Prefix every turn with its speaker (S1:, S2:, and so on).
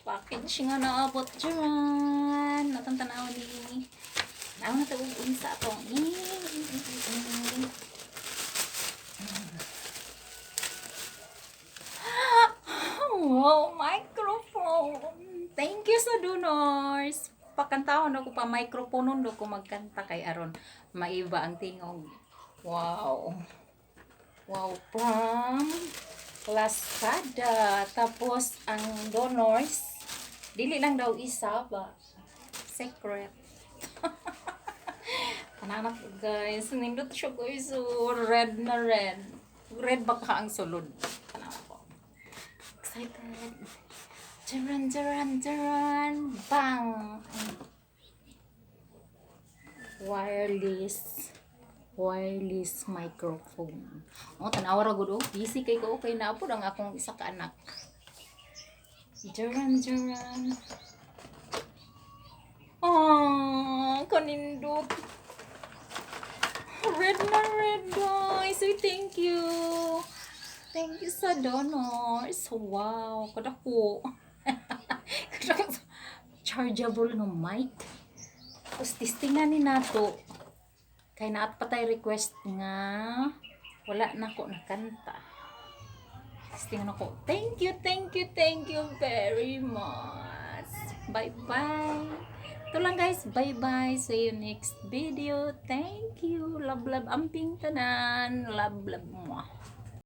S1: Package nga naabot dyan. Atong tanaw ni. Tanaw na ito unsa atong Wow, microphone. Thank you sa donors. Pakantahon ako pa microphone do ko magkanta kay aron maiba ang tingog. Wow. Wow, from Lazada. Tapos ang donors, dili lang daw isa ba? Secret. Tanaw ko, guys. Nindot siya, guys. Oh, red na red. Red ba ka ang sulod? Tanaw ko. Excited. Jaran, jaran, jaran. Bang! Wireless. Wireless microphone. Oh, tanawa ra gud oh. Busy kay ko kay naa pod ang akong isa ka anak. Jaran, jaran. Oh, kanindot. Red na red, guys. Uy, thank you. Thank you sa donors. Wow, kadako. Kadako. Chargeable nga mic. Tapos testingan ni nato. Kay naat pa tay request nga wala na ko nakanta. Testingan ako. Thank you, thank you, thank you very much. Bye-bye. Ito lang, guys. Bye-bye. See you next video. Thank you. Love, love. Amping tanan. Love, love mo.